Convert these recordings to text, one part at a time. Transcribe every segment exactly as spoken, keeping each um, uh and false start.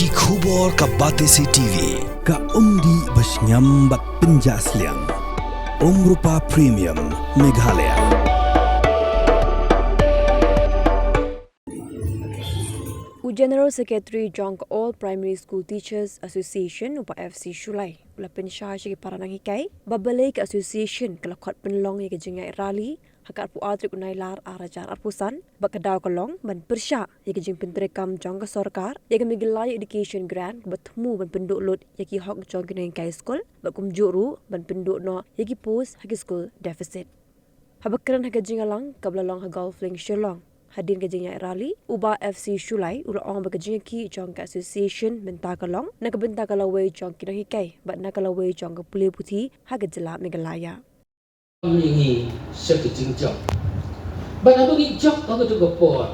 Ki khubor ka Batesi T V, ka umdih ba shngiam bad pynjah sliang. Umrupa Premium, Meghalaya. U General Secretary jong ka All Primary School Teachers Association, u Bah F C Shullai, u la pynshai sha ki para nonghikai ba balei ka association ka la khot pynlong ïa ka jingïaid rally ha ka arphew ar tarik u Nailar ar hajar arphew san, ba ka daw ka long ban pyrshah ïa ka jingpyntreikam jong ka sorkar ïa ka Meghalaya Education Grant, ba thmu ban pynduh lut ïa ki hok jong ki nonghikai skul, bad kumjuh ruh ban pynduh noh ïa ki post ha ki skul deficit. Haba kren ha ka jingïalang kaba la long ha Golf Link Shillong, hadien ka jingïaid rally, u Bah F C Shullai u la ong ba ka jingïakhih jong ka association mynta ka long na ka bynta ka lawei jong ki nonghikai bad na ka lawei jong ka pule puthi ha ka jylla Meghalaya. Ngi sha ka jingjop. Bad haba ngi jop ha kato ka por,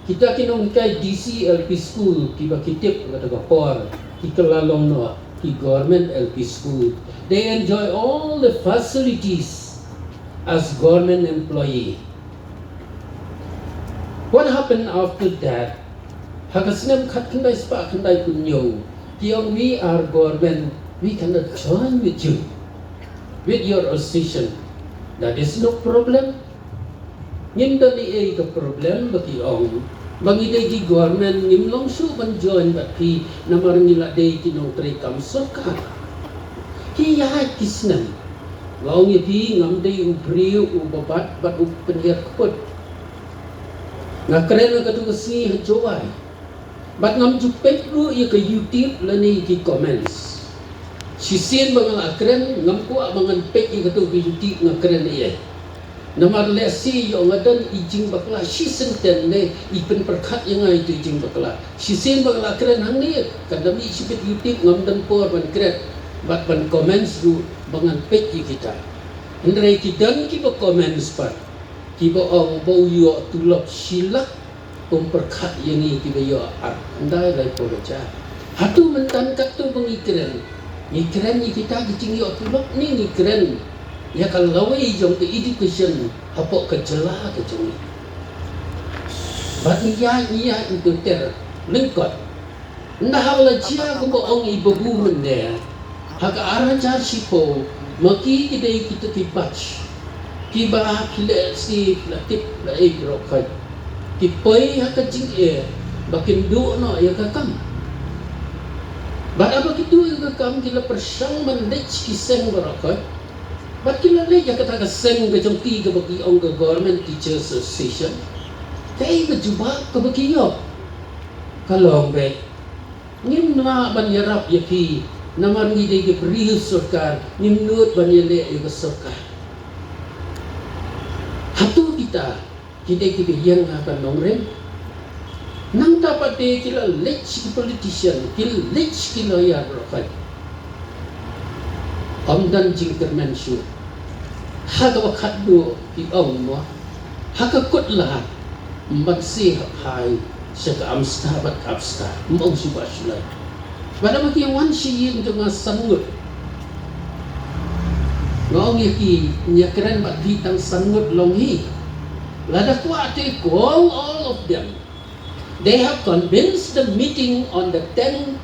kita ki nonghikai D C L P School kiba ki tip ha kato ka por ki kylla long noh ki government L P school. They enjoy all the facilities as government employee. What happened after that? Ha ka snem khatkhyndai spah khyndaiphew hynñiew, ki ong, "We are government, we cannot join with you, with your association." That is no problem. Ngim don ei ei ka problem, ba ki ong, ba ngi dei ki government, ngim long shuh ban join bad phi, namar ngi la dei ki nongtreikam sorkar. Ki ïaid ki snem. Nga ong ïa phi, ngam dei u briew uba bat bad u pynhiar kput. Nga kren ha kato ka sngi ha Jowai. Bad ngam ju peit ruh ïa ka YouTube lane ki comments. Shisien ba nga la kren, ngam kwah ba ngan peit ïa kato ka YouTube nga kren ïa. Namar lehse ïoh nga don i jingbakla shisien ten ne i pynpyrkhat ïa nga ïa ito i jingbakla. Shisien ba nga la kren hangne, kan da mih shibit YouTube, ngam don por ban kren bad ban comments ruh ba ngan peit ïa kita. Hynrei ki don kiba comments pat, kiba ong ba u ïoh tulop shi lak, ym pyrkhat ïa ngi kiba ïoh ar khyndai laiphew hajar. Hato mynta katto ba ngi kren, ngi kren ïa kita ki jingïoh tulop ne ngi kren ïa ka lawei jong ka education hapoh ka jylla ka jong ngi? Bad ngi ïaid, ngi ïaid, ngi ter lyngkot. Nda haba la jia kumba ong i Babu mynne, ha ka ar hajar shiphew, ma ki ki dei kita ki batch kiba ki leh shi la tip la ei baroh khoit, ki poi ha ka jingeh ba kin duh noh ïa ka kam. Bad haba ki duh ïa ka kam ki la pyrshang ban leit ki seng baroh khoit. Bad ki la leit ïa kata ka seng ka jong ki kaba ki ong ka Government Teachers Association. Kaei ka jubab kaba ki ïoh? Ka long beit, "Ngim lah ban ïarap ïa phi, namar ngi dei ki briew sorkar, ngim nud ban ïaleh ïa ka sorkar." Hato kita ki dei kiba ïeng ha ka nongrim? Nangta pat de ki la leit sha ki politician, ki leit sha ki lawyer baroh khoit. Ym don jingkyrmen shuh. Ha kaba khatduh ki ong mo, ha ka kut lad, ym banse ha phai sha ka Amstar bad ka Apstar, ym ong shuh ba shu leit. Bad haba ki wan sha ïing jong nga san ngut, nga ong ïa ki, ngi ïakren bad phi tang san ngut long hi. Lada kwah te, call all of them. They have convenes the meeting on the tenth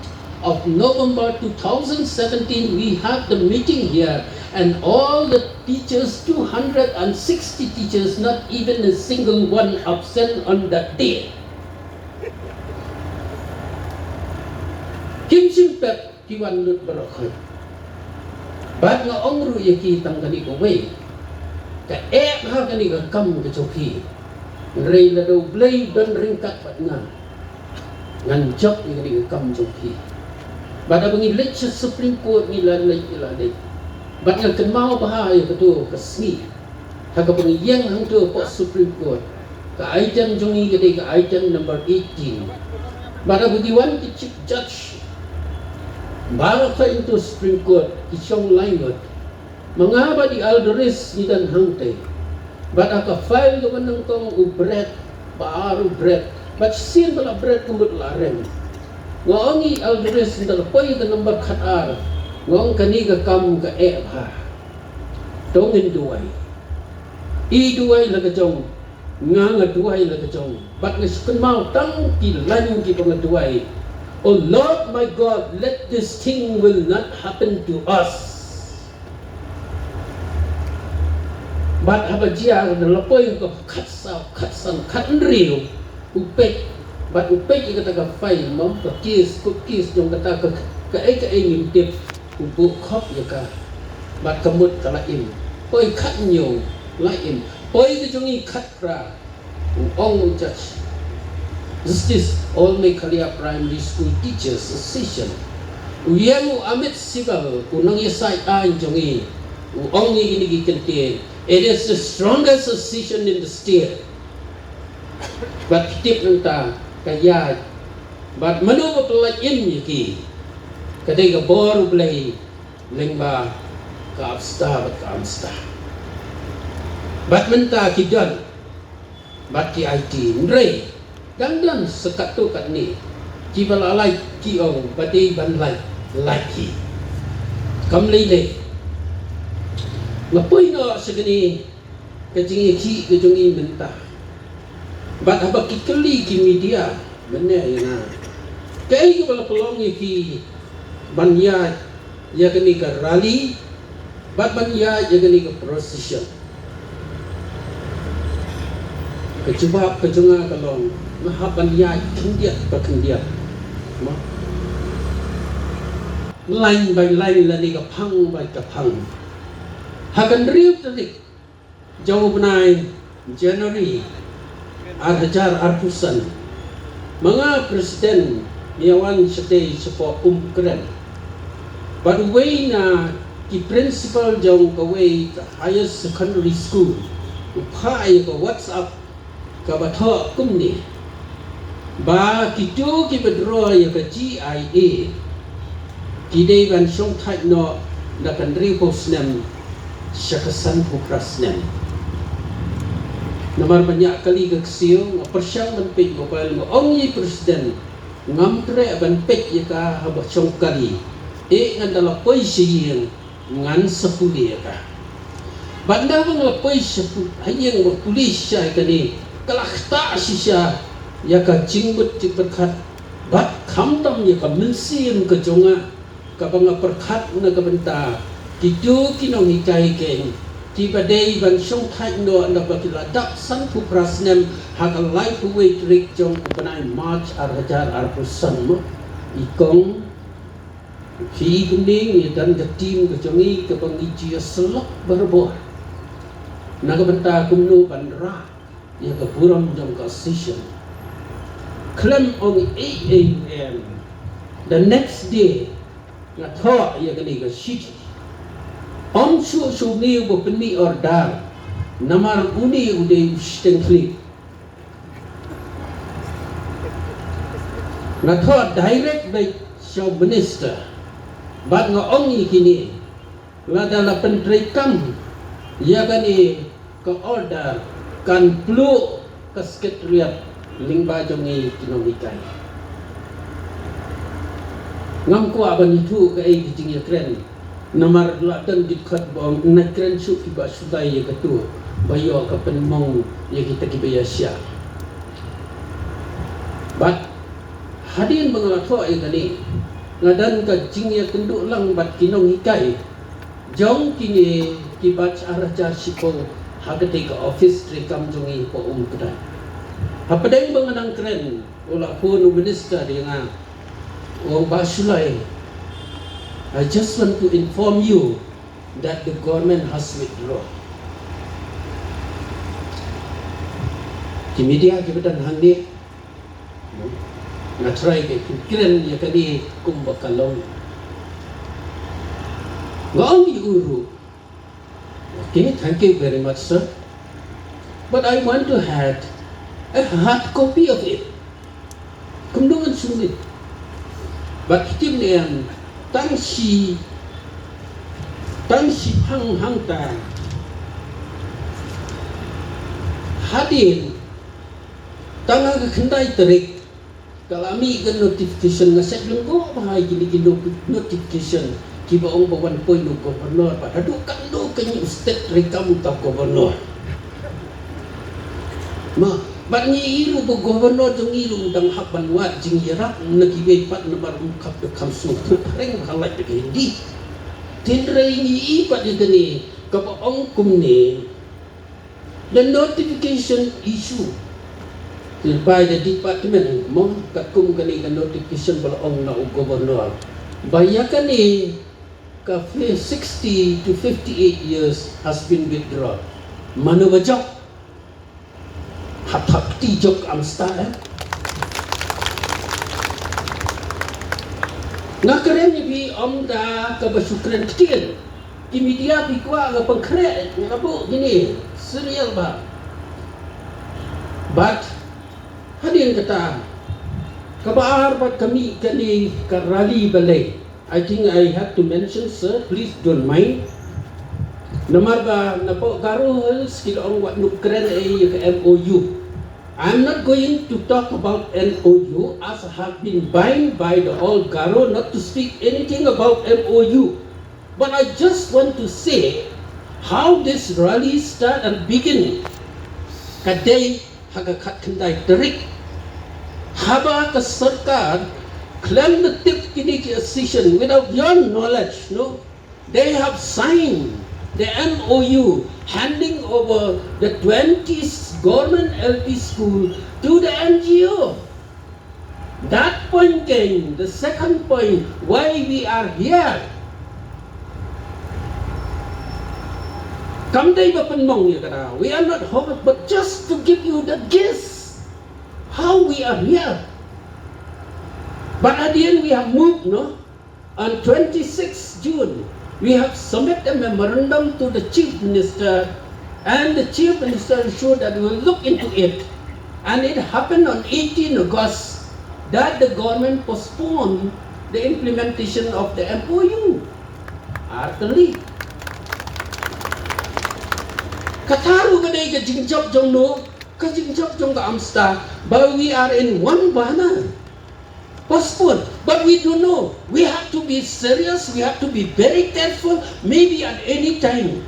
of November two thousand seventeen. We have the meeting here, and all the teachers, two hundred and sixty teachers, not even a single one absent on that day. Kim shym pep ki wan lut baroh khoit. Bad nga ong ruh ïa ki tang kane kawei, ka eh bha kane ka kam ka jong phi. Hynrei lada U Blei u don ryngkat bad nga, ngan jop ïa kane ka kam jong phi. Bad haba ngi leit sha Supreme Court ngi la leit, ngi la leit. Bad nga kynmaw bha ïa kato ka sngi, ha kaba ngi ïeng hangto hapoh Supreme Court, ka item jong ngi ka dei ka item number eighteen. Bad haba ki wan ki Chief Judge baroh khoit hangto Supreme Court, ki shong lai ngut. Ma nga bad i Alderist ngi don hangtei. Bad ha ka file kaba nyngkong u Brett, ba ar u Brett. Bad shisien ba la Brett ka mut la rem. Nga ong i Alderist, ynda la poi ka number khatar, nga ong kane ka kam ka eh bha. To ngin duwai. I duwai la ka jong, nga nga duwai la ka jong. Bad nga shu kynmaw tang ki lain kiba nga duwai. Oh Lord my God, let this thing will not happen to us. Bad haba jia, da la poi ka khatsaw, khatsan, khathynriew, u peit, bad u peit ïa kata ka file, mo, ka case, court case jong kata ka, kaei kaei ngim tip, u buh khop ïa ka. Bad ka mut ka la im. Poi khathynñiew, la im. Poi ka jong ngi khatphra. U ong u judge, Justice, All Meghalaya Primary School Teachers Association. U ïeng u Amit Sibal, u nongïasaid aiñ jong ngi, u ong ïa kine ki kyntien, it is the strongest association in the state. Bad ki tip nangta ka ïaid. Bad mano ba pynlait im ïa ki? Ka dei ka bor U Blei lyngba ka Absta bad ka Amsta. Bad mynta ki don bad ki aiti, hynrei dang don sa katto katne kiba la lait, ki ong ba dei ban lait, lait hi. Kam lei lei. Nga poi noh sha kane ka jingïakhih ka jong i mynta. Bad haba ki kylli ki media mynne ïa nga, kaei kaba la pynlong ïa ki ban ïaid ïa kane ka rally bad ban ïaid ïa kane ka procession? Ka jubab ka jong nga ka long, nga hap ban ïaid khyndiat pa khyndiat, mo, line by line lane ka phang by ka phang. Ha ka hynriew tarik jong u bnai January ar hajar arphew san, ma nga President ngi ïa wan shatei shapoh Umkren. Bad uwei na ki principal jong kawei ka higher secondary school u phah ïa ka WhatsApp kaba thoh kumne, ba kito kiba draw ïa ka G I A ki dei ban shongthait noh na ka hynriewphew snem sha ka sanphew phra snem. Namar ban ïa kali ka ksiew, nga pyrshang ban peit mobile, nga ong ïa i President, ngam treh ban peit ïa ka haba shong kali. Eh, ngan da la poi sha ïing ngan sa pule ïa ka. Bad ynda ba nga la poi sha pu-, ha ïing ba pule shisha ïa kane, ka la ktah shisha ïa ka jingmut jingpyrkhat. Bad khamtam ïa ka mynsiem ka jong nga kaba nga pyrkhat na ka bynta kito ki nonghikai keiñ kiba dei ban shongthait noh naba ki la dap sanphew phra snem ha ka laiphew wei tarik jong u bnai March ar hajar arphew san, mo. I kong, phi i kumne, ngi don ka team ka jong ngi kaba ngi ju ïasyllok barabor na ka bynta kumno ban rah ïa ka burom jong ka association. Khlem ong eight A M, the next day nga thoh ïa kane ka shithi. Ym shuh shuh une uba pynmih order, namar une u dei u shiteng khlieh. Nga thoh direct beit sha u minister bad nga ong ïa kine, lada la pyntreikam ïa kane ka order, kan pluh ka secretariat lyngba jong ngi ki nonghikai. Ngam kwah ban ïathuh kaei ka jingïakren. Namar la don ki dkhot ba ong, nai kren shuh kiba shu dei ïa kato ba ïoh ka pynmong ïa kita kiba ïa shah. Bad hadien ba nga la thoh ïa kane, nga don ka jingïakynduh lang bad ki nonghikai jong kine ki batch ar hajar shiphew ha katei ka office treikam jong ngi hapoh Umkdai. Hapdeng ba nga dang kren, u la phone u minister ïa nga, u ong, Bah Shullai, I just want to inform you that the government has withdrawn. Ki media kiba don hangne, nga try ban pynkren ïa kane kumba ka long. Nga ong ïa u ruh, okay, thank you very much, sir. But I want to have a hard copy of it. Kumno ngan sumit? Bad ki tip ne em, tang shi, tang shiphang hangta hadien, tang ha ka khyndai tarik, ka la mih ka notification. Nga shet lyngkhuh bha ïa kine ki no-, notification kiba ong ba wan point u governor, bad haduh katno kane u state treikam uta u governor. Ma, Bad ngi i ruh ba governor jong ngi ruh u dang hap ban wad jingïarap na kiwei pat namar um kham da kham sngewthuh phareng ba ka lait da ka Hindi. Hynrei ngi i pat ïa kane kaba ong kumne, the notification issue by the department, mo, katkum kane ka notification ba la ong na u governor ba ïa kane ka fi-, sixty to fifty-eight years has been withdrawn. Mano ba jop? Hap hap ti jop am sta, eh? Nga kren ïa phi ym da kaba shu kren ktien. Ki media phi kwah nga pynkhreh, nga buh kine serial ba. But hadien kata, kaba ar bad ka mih kane ka rally balei. I think I have to mention, sir, please don't mind. Namar ba napoh Garo Hills ki la ong wat nym kren ei ïa ka M O U. I'm not going to talk about M O U as I have been bind by the all Garo not to speak anything about M O U. But I just want to say how this rally start and begin. Ka dei ha ka khatkhyndai tarik. Haba ka sorkar khlem da tip kine ki association without your knowledge, no? They have signed the M O U handing over the twenty government L P school to the N G O. That point came, the second point, why we are here. Kam dei ba pynmong ïa kata. We are not home, but just to give you the gist how we are here. But at the end, we have moved, no? On twenty-sixth June, we have submitted a memorandum to the Chief Minister, and the Chief Minister ensured that we will look into it. And it happened on eighteen August that the government postponed the implementation of the M O U. Artali. Kata ruh ka dei ka jingjop jong no, ka jingjop jong ka AMSTA, but we are in one banner. Postpone. But we don't know. We have to be serious. We have to be very careful. Maybe at any time,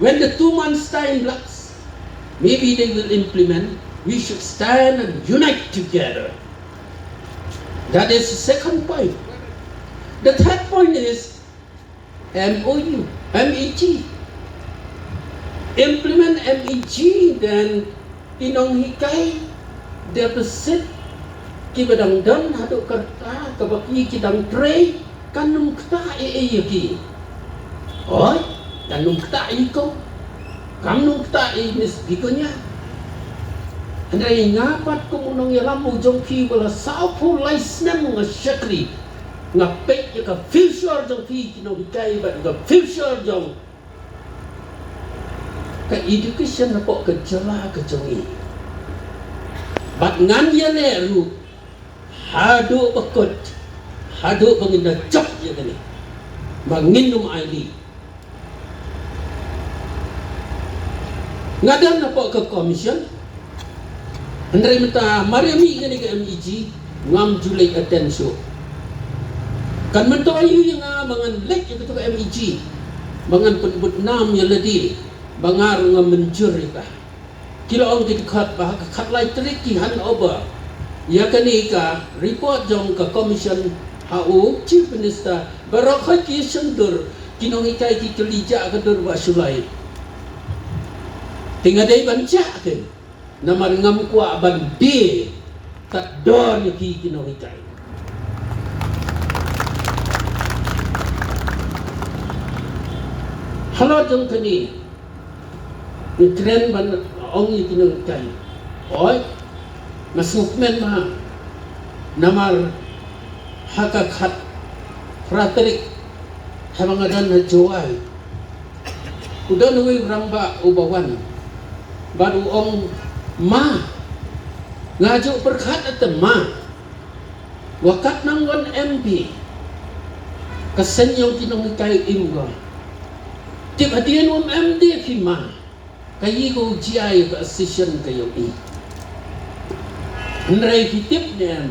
when the two months time lapse, maybe they will implement. We should stand and unite together. That is the second point. The third point is M O U, M E G. Implement M E G, then ki nonghikai deficit kiba dang don haduh katta kaba ki ki dang trei, kan nym ktah ei ei ïa ki. Oi, kan nym ktah ïa ko. Kam nym ktah ïa Miss Begonia. Hynrei nga pat kum u nongïalam u jong phi ba la sawphew lai snem nga shakri. Nga peit ïa ka future jong phi ki nonghikai bad ïa ka future jong ka education hapoh ka jylla ka jong ngi. Bad ngan ïaleh ruh haduh ba kut, haduh ba ngin da jop ïa kane. Ba ngin ym ailad. Nga don hapoh ka commission. Hynrei mynta mar ïa mih kane ka M E G ngam ju leit attend shuh. Kan myntoi ïa nga ba ngan leit ïa katu ka M E G ba ngan pynbud nam ïa lade ba nga ruh ngam mynjur ïa ka. Ki la ong ki dkhot ba ha ka khatlai tarik ki hand over ïa kane ka report jong ka commission ha u Chief Minister. Baroh ki shon dur, ki nonghikai ki kylli jia ka dur ba shu lai. Te nga dei ban jah te. Namar ngam kwah ban die kat dor ïa ki ki nonghikai. Halor jong kane, ngi kren ban ong ïa ki nonghikai. Oi, nga sngewkmen bha. Namar ha ka khatphra tarik haba nga don ha Jowai, u don uwei u rangbah uba wan bad u ong, ma, nga ju pyrkhat ïa te ma. Wa katno ngan em phi? Ka seng jong ki nonghikai im ko. Tip hadien wam em de phi ma. Ka yi ko jia ïa ka association ka jong i. Hynrei phi tip ne em,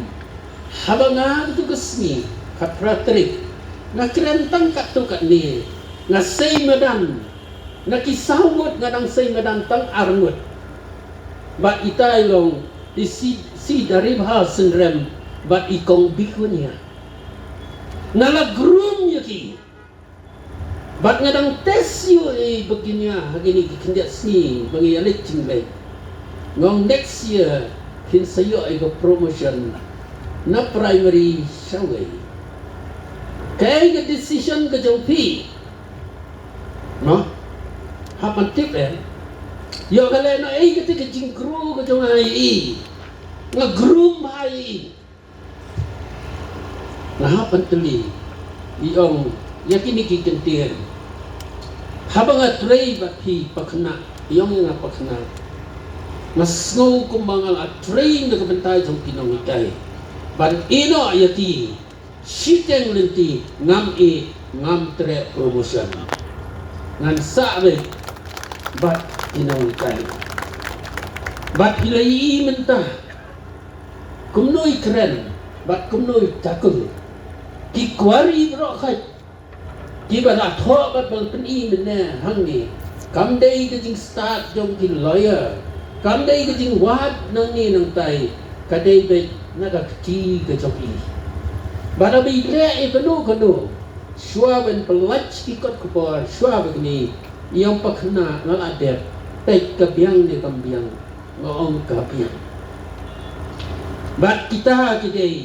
haba nga katu ka sngi, khatphra tarik, nga kren tang katto katne, nga sei madan. Na ki saw ngut nga dang sei madan tang ar ngut. Bad ita i long i si, si Dariba Synrem bad i Kong Bikunia. Nga la groom ïa ki. Bad nga dang test ïa i Bikunia ha kine ki khyndiat sngi ba ngi ïa leit jingleit. Nga ong next year phin sa ïoh ïa ka promotion na primary shawei. Kaei ka decision ka jong phi? No? Hap ban tip eh. Ïoh ka leh na ei kata ka jinggroom ka jong nga ïa i. Nga groom bha ïa i. Nga hap ban tylli. I ong ïa kine ki kyntien. Haba nga trei bad phi Pakhynnah. I ong ïa nga Pakhynnah. Nga sngew kumba nga la trei na ka bynta jong ki nonghikai. Ban ïeh noh ïa ki. Shiteng lynti ngam ïeh ngam treh promotion. Ngan sah beit bad ki nonghikai. Bad phi la ïohi mynta kumno i kren bad kumno i tackle. Ki kwari baroh khoit kiba la thoh bad ban pyni mynne hangne. Kam dei ka jingstad jong ki lawyer. Kam dei ka jingwad nangne nangtai. Ka dei beit na ka kti ka jong i. Bad haba i leh ïa kano kano, shuwa ban pyllait ki kot ka por, shuwa ba kine, i ong Pakhynnah nga la dep. Peit ka biang ne kam biang, nga ong ka biang. Bad kita ki dei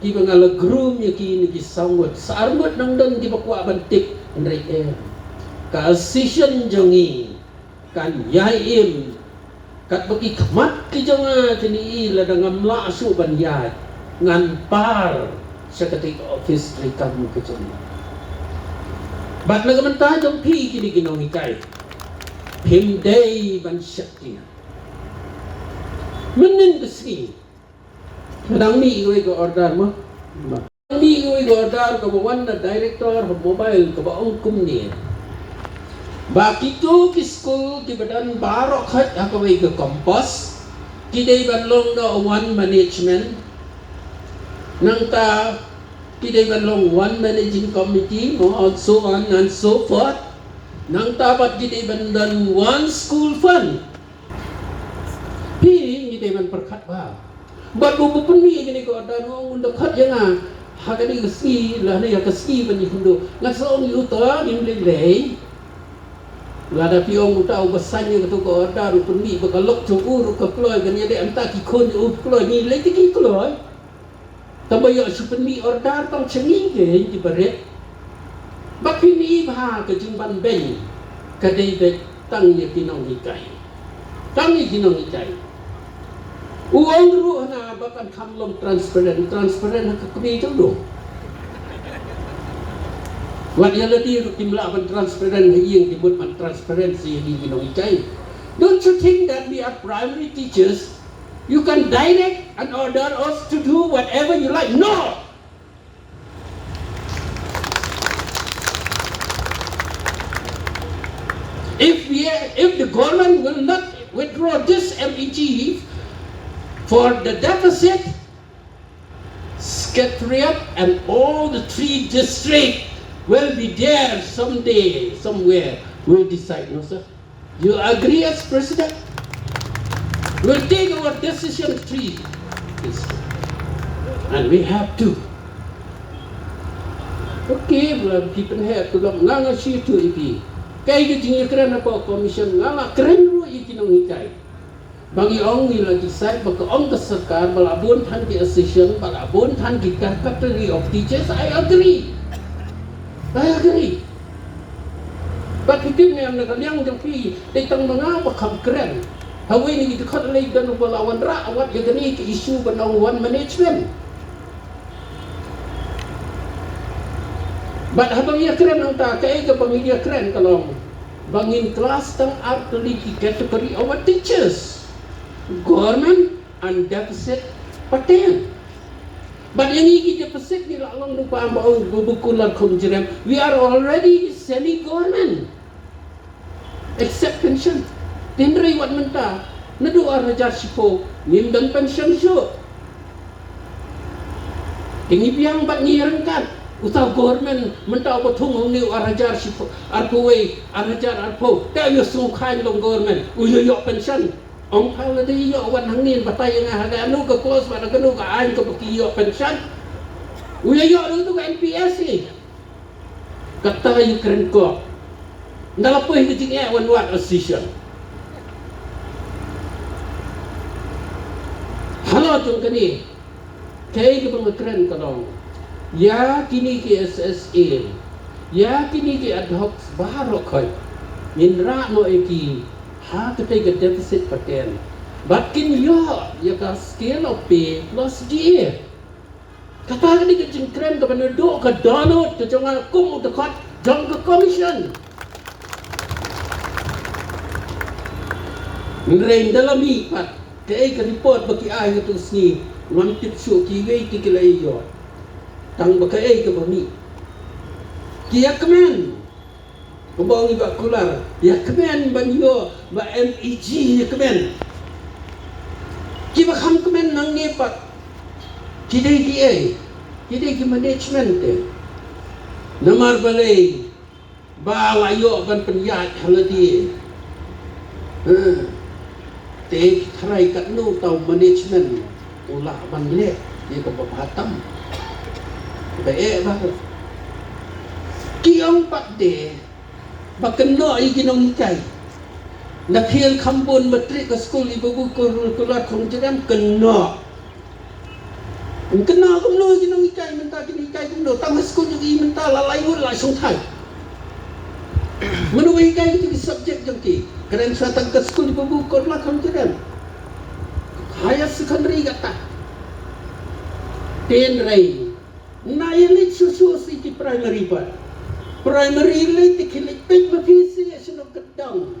kiba nga la groom ïa ki na ki saw ngut, sa ar ngut nang don kiba kwah ban tip, hynrei em. Ka association jong ngi kan ïai im. Katba ki khmat ki jong nga kin ïohi lada ngam lah shuh ban ïaid, ngan par sha kata ka office treikam ka jong ngi. Bad na ka bynta jong phi kine ki nonghikai, phim dei ban shakri. Mynnin ka sngi Ka dang mih iwei ka order mo. Ka dang mih iwei ka order kaba wan na director ha mobile kaba ong kumne. Ba kito ki skul kiba don baroh khoit ha kawei ka campus ki dei ban long da one management. Nangta ki dei ban long one managing committee mo, and so on and so forth. Nangta pat ki dei ban don one school fund. Phi ngi dei ban pyrkhat ba. Bad u ba pynmih ïa kane ka order u ong un da khot ïa nga ha kane ka sngi lane ha ka sngi ban ïakynduh. Nga sa ong ïa uta ngim lei lei. Lada phi ong uta u ba sign ïa kato ka order u pynmih ba ka lok jong u ruh ka kloi ban ïadei mynta ki khun jong u kloi ngi lei te ki kloi. Tang ba ïoh shu pynmih order tang sha ngi kein ki barit. Ba phin i bha ka jingban beiñ ka dei beit tang ïa ki nonghikai. Tang ïa ki nonghikai. U ong ruh hana ba kan kham long transparent, transparent ha ka kmie jong u. Wat ïa lade ruh kim lah ban transparent ha ïing ki mut ban transparent sha ïa ki nonghikai. Don't you think that we are primary teachers? You can direct and order us to do whatever you like. No! If we, if the government will not withdraw this M E G for the deficit, Secretariat and all the three districts will be there someday, somewhere. We'll decide, no, sir. You agree as president? We'll take our decision free. Yes. And we have to. Okay, well, keep in head to nga nga shi tu ipi. Kai ki jing kren apa commission nga nga kren ru i ki nong ikai. Ba ngi ong ngi la decide ba ka ong ka sorkar ba la bun than ki association, ba la bun than ki category of teachers, I agree. I agree. Ba ki tip ne em na ka liang jong phi, dei tang ma nga ba kham kren. Hawei ni ki dkhot lei don ba la wanrah wat ïa kane ki issue ba nong one management. Bad haba ngi ïa kren nangta kaei kaba ngi ïa kren ka long ba ngin class tang artylli ki category of our teachers. Government and deficit pateng. Bad ïa ngi ki deficit ngi la long lypa ba ong ba bukular khum jrem. We are already semi government. Except pension. Hynrei wat mynta naduh ar hajar shiphew ngim don pension shuh. Te ngi biang bad ngi ryngkat. Uta government mynta uba thung hangne u ar hajar shiphew, arphew wei, ar hajar arphew. Te u ïohsngew khlaiñ long government u ïoh ïoh pension. Ong pha lada ïoh wan hangne batai ïa nga ha kano ka clause bad ha kano ka aiñ kaba ki ïoh pension. U ïa ïoh ruh tu ka N P S i. Kata ïa kren ko. Nda la poi ka jingeh wan wad association. Halor jong kane. Kaei kaba nga kren ka long, ïa kine ki S S A, ïa kine ki ad hoc baroh khoit, ngin rah noh ïa ki ha katei ka deficit pattern. Bad kin ïoh ïa ka scale of pay plus D A. Kata ka dei ka jingkren kaba naduh ka dohnud ka jong nga kum u dkhot jong ka commission. Hynrei nda la mih pat kaei ka report ba ki ai ha tu sngi, ngam tip shuh kiwei ki ki la ïoh. Tang ba kaei kaba mih, ki ïa kmen. Kumba ong i Bah Kular, ïa kmen ban ïoh ba M E G ïa kmen. Kiba kham kmen nangne pat ki dei kiei? Ki dei ki management te. Namar balei? Ba la ïoh ban pynïaid ha lade. Ha. Te ki tharai katno tau management u lah ban leh ïa kaba bha tam. Ba eh ba. Ki ong pat de ba kynnoh ïa ki nonghikai. Na khiel kham bun matric ka skul i Babu Kur-, Kular Khongjarem kynnoh. Kynnoh kumno ki nonghikai mynta, ki nonghikai kumno? Tang ha skul jong i mynta la lai ngut la shongthait. Mano ba hikai kito ki subject jong ki? Kren sa tang ka skul i Babu Kur Kular Khongjarem. Higher secondary kata. Hynrei na ïa leit shuh shuh sha ki primary pat. Primary leit te ki leit peit ma phi sha shnong Kyndong.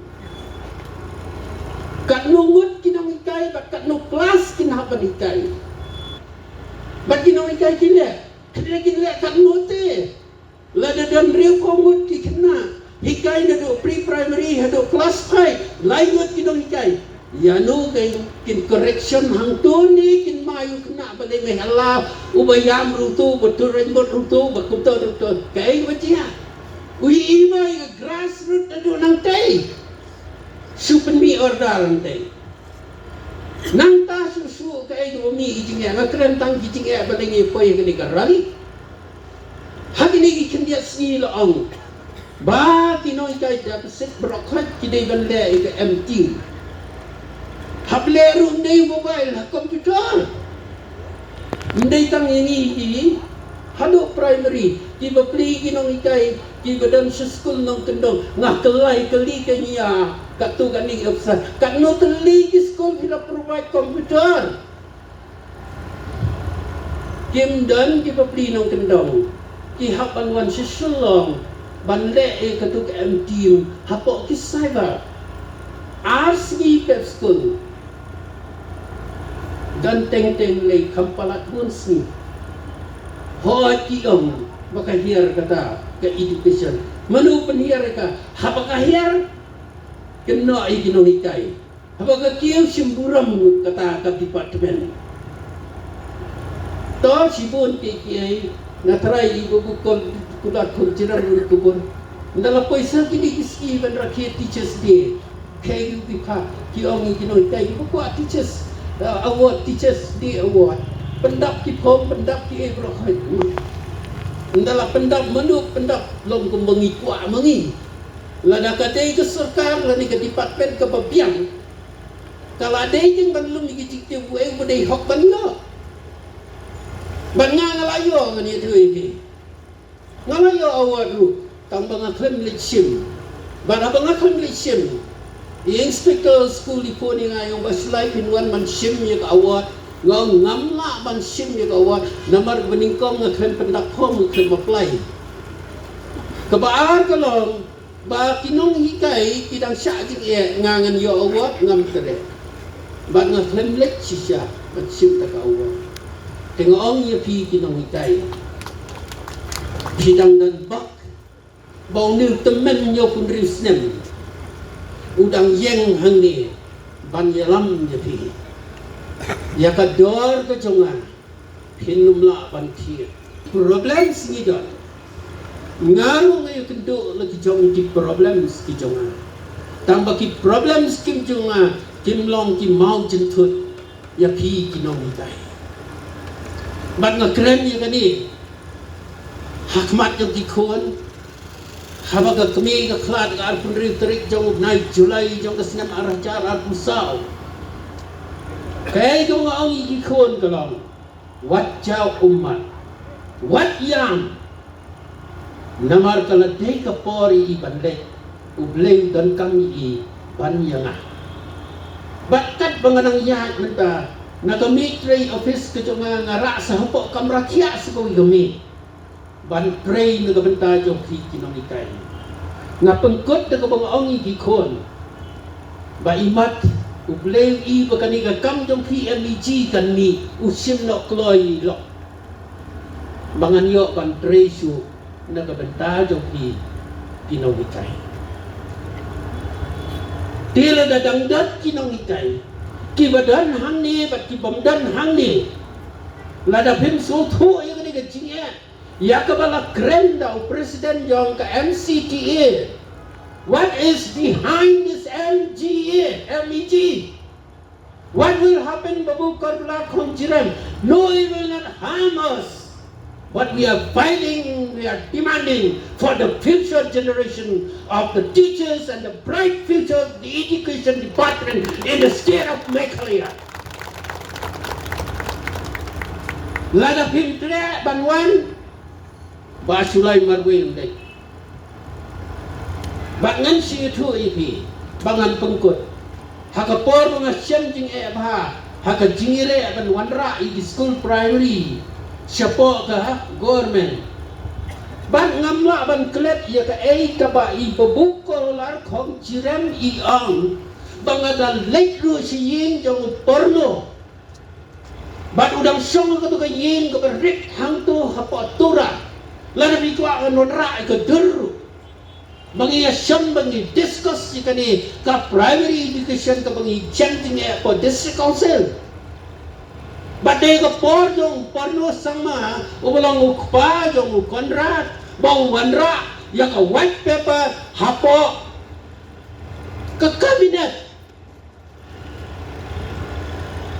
Katno ngut ki nonghikai bad katno klas kin hap ban hikai. Bad ki nonghikai ki leh, ki leh, ki leh katno te. Lada don hynriew phew ngut ki khynnah hikai naduh pre-primary haduh klas five, lai ngut ki nonghikai. Ïa no kein kin correction hangto ne kin mai u khynnah ba dei me hala uba ïam ruh to, uba tur rainbow ruh to, uba kumto ruh to. Kaei ba jia? U i mai ka grassroots naduh nangtei. Shu pynmih order nangtei. Nangta shuh shuh kaei kaba mih ki jingeh, nga kren tang ki jingeh ba dei ngi poi ha kane ka rally. Ha kine ki khyndiat sngi la ong ba ki nonghikai deficit baroh khoit ki dei ban leh ïa ka M T. Hap leh ruh ym dei mobile, ha computer. Ym dei tang ïa ngi hi, haduh primary, ki bapli ki nonghikai, ki ba don sha skul nongkyndong, nga kylli, kylli ka nia, katto katne ki officer, katno tylli ki skul phi la provide computer? Kim don ki bapli nongkyndong ki hap ban wan sha Shillong ban leh ïa katu ka M T hapoh ki cyber. Ar sngi pep skul. Don teng teng lei kham palat bun sngi. Hooid ki ong ba ka hiar kata ka education. Mano pynhiar ïa ka? Haba ka hiar, kynnoh ïa ki nonghikai. Haba ka kiew, shim burom kata ka department. To shibun kiei kiei, nga tharai i Babu Kur-, Kular Khongjarem ruh ka bun. Nda la poi sha kine ki sngi ban rakhe Teachers Day. Kaei ki phi, ki ong ïa ki nonghikai kiba kwah Teachers, uh, Award, Teachers Day Award. Pyndap ki form, pyndap kiei baroh khoit. Nda la pyndap mano, pyndap long kumba ngi kwah ma ngi. Lada ka dei ka sorkar lane ka department kaba biang, ka la dei jingban lum ïa ki jingtip uei uba dei hok ban ïoh. Bad nga, nga la ïoh, ngan ïathuh ïa phi. Nga la ïoh award ruh tang ba nga khlem leit shim. Bad haba nga khlem leit shim, i inspector skul i phone ïa nga, i ong, Bah Shullai, phin wan ban shim ïa ka award. Nga ong ngam lah ban shim ïa ka award namar ba nyngkong nga khlem pyndap form, nga khlem apply. Kaba ar ka long, ba ki nonghikai ki dang shah jingeh, nga ngan ïoh award ngam treh. Bad nga khlem leit shisha ban shim ta ka award. Te nga ong ïa phi ki nonghikai, phi dang don bok ba une u tymmen hynñiewphew hynriew snem u dang ïeng hangne ban ïalam ïa phi. Ïa ka dor ka jong nga phin ym lah ban thied. Problems ngi don. Nga ruh nga ïakynduh la ki jong ki problems ki jong nga. Tang ba ki problems kim jong nga kim long ki maw jynthut ïa phi ki nonghikai. Bad nga kren ïa kane ha khmat jong ki khun, haba ka kmie ka khlad ka arphew hynriew tarik jong u bnai July jong ka snem ar hajar arphew saw. Kaei kaba nga ong ïa ki khun ka long, wat jaw ummat, wat ïam. Namar ka la dei ka por ïa i ban leit, U Blei u donkam ïa i ban ïa nga. Bad katba nga nang ïaid mynta na ka miej trei office ka jong nga, nga rah sa hapoh kamra thiah sa kawei ka miej ban trei na ka bynta jong phi ki nonghikai. Nga pynkut da kaba nga ong ïa ki khun ba imat U Blei u i ba kane ka kam jong phi M E G kan mih, u shim noh kloi lok ba ngan ïoh ban trei shuh na ka bynta jong phi ki nonghikai. Te lada dang don ki nonghikai kiba don hangne bad ki bym don hangne, lada phim sngewthuh ïa kane ka jingeh ïa kaba la kren da u president jong ka M C T A, what is behind this M G A, M E G? What will happen, Babu Karbala Khongjiram? No, it will not harm us. But we are fighting, we are demanding for the future generation of the teachers and the bright future of the education department in the state of Meghalaya. Lada phim treh ban wan, ba shu lai marwei u dei. Bad ngan shu ïathuh ïa phi ba ngan pynkut ha ka por ba nga shem jingeh bha ha ka jingïaleh ban wanrah ïa ki skul primary shapoh ka government. Bad ngam lah ban klet ïa kaei kaba i Babu Karbala Khongjiram i ong ba nga da leit ruh sha ïing jong u porno. Bad u dang shong ha kato ka ïing kaba rit hangto hapoh Tura. Lada phi kwah ngan wanrah ïa ka dur ruh ba ngi ïa shong ba ngi discuss ïa kane ka primary education kaba ngi jan jingeh hapoh District Council. Bad dei ka por jong u Porno Sangma uba long u kpa jong u Conrad ba u wanrah ïa ka white paper hapoh ka cabinet.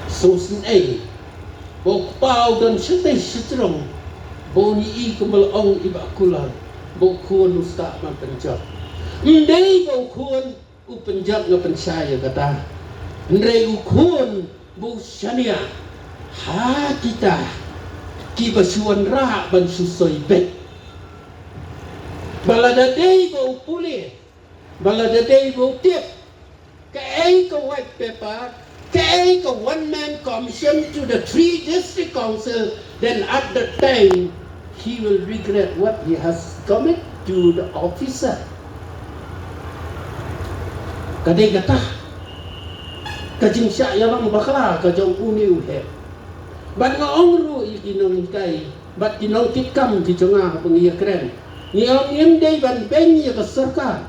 Sngewsynei ba u kpa u don shatei shatrong ba un ïohi kumba la ong i Bah Kular ba u khun u stad ban pynjot. Ym dei ba u khun u pynjot nga pynshai ïa kata, hynrei u khun ba u shaniah ha kita kiba shu wanrah ban shu soi beit. Ba lada dei ba u pule, ba lada dei ba u tip kaei ka white paper, kaei ka one man commission to the three district council, then at that time he will regret what he has commit to the officer. Ka dei kata ka jingshah ïalam bakla ka jong une u heh. Bad nga ong ruh ïa ki nonghikai bad ki nongkitkam ki jong nga ba ngi ïa kren, ngi ong ngim dei ban beiñ ïa ka sorkar.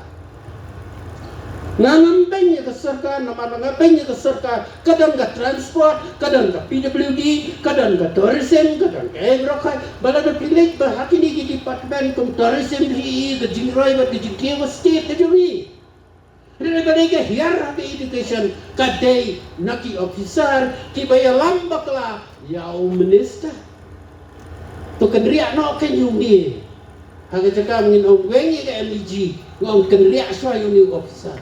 Nga ngam beiñ ïa ka sorkar, namar nga beiñ ïa ka sorkar ka don ka transport, ka don ka P W D, ka don ka tourism, ka don ka ei baroh. Ba lada phi leit ba ha kine ki department kum tourism hi, ka jingroi bad ka jingkiew ka state ka jong ngi. Hynrei ba dei ka hiar ha ka education ka dei na ki officer kiba ïalam bakla ïa u minister. To kynriah noh kein ïa une. Ha ka jaka ngin ong weng ïa ka M E G, nga ong kynriah shuwa ïa une u officer.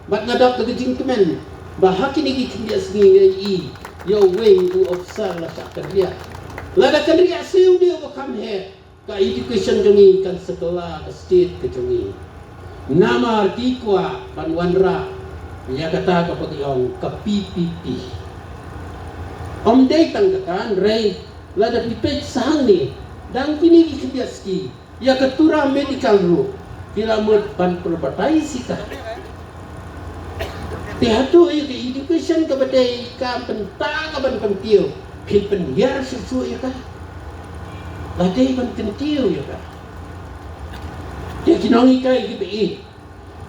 Bad nga dap da ka jingkmen ba ha kine ki khyndiat sngi nga ïohi ïa uwei u officer la shah kynriah. Lada kynriah shuwa ïa une uba kham heh, ka education jong ngi kan sa kylla ka state ka jong ngi. Namar ki kwah ban wanrah ïa kata kaba ki ong ka P P P. Ym dei tang kata, hynrei lada phi peit sa hangne, dang kine ki khyndiat sngi ïa ka Tura Medical ruh ki la mut ban privatise ïa ka. Te hato ïa ka education kaba dei ka bynta ka ban kyntiew, phin pynhiar shuh shuh ïa ka? Ba dei ban kyntiew ïa ka. Te ki nonghikai kiba ïeit,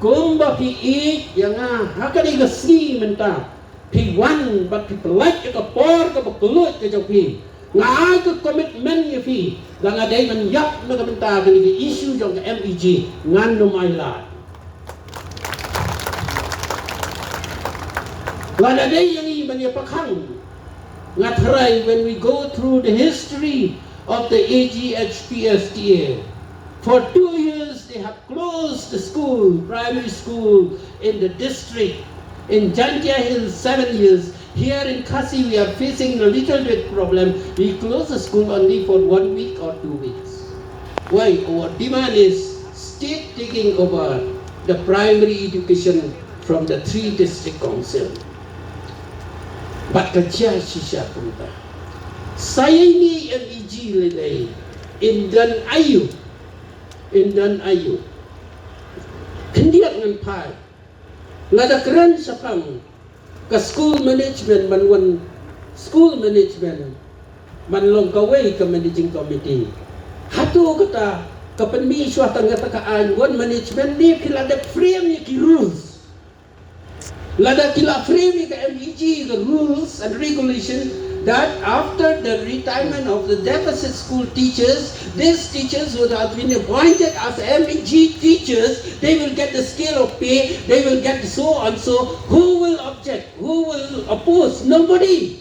kumba phi ïeit ïa nga ha kane ka sngi mynta, phi wan bad phi pyllait ïa ka por kaba kylluid ka jong phi. Nga ai ka commitment ïa phi, lada nga dei ban ïap na ka bynta kane ka issue jong ka M E G, ngan ym ailad. Lada dei ïa ngi ban ïa pakhang, nga tharai when we go through the history of the A G H P S T A, for two years they have closed the school, primary school in the district. In Jaintia Hills, seven years. Here in Khasi, we are facing a little bit problem. We close the school only for one week or two weeks. Why? Our demand is state taking over the primary education from the three district council. Bad ka jia shisha kumta. Sa ïa ine i M E G lei lei. Yn don aïu. Yn don aïu. Khyndiat ngan phai. Lada kren shaphang ka school management ban wan, school management ban long kawei ka managing committee. Hato kata ka pynmih shuwa tang kata ka aiñ wan management ne phi la dep frame ïa ki rules. Lada ki la frame ïa ka M E G, the rules and regulation, that after the retirement of the deficit school teachers, these teachers who have been appointed as M E G teachers, they will get the scale of pay, they will get so and so. Who will object? Who will oppose? Nobody.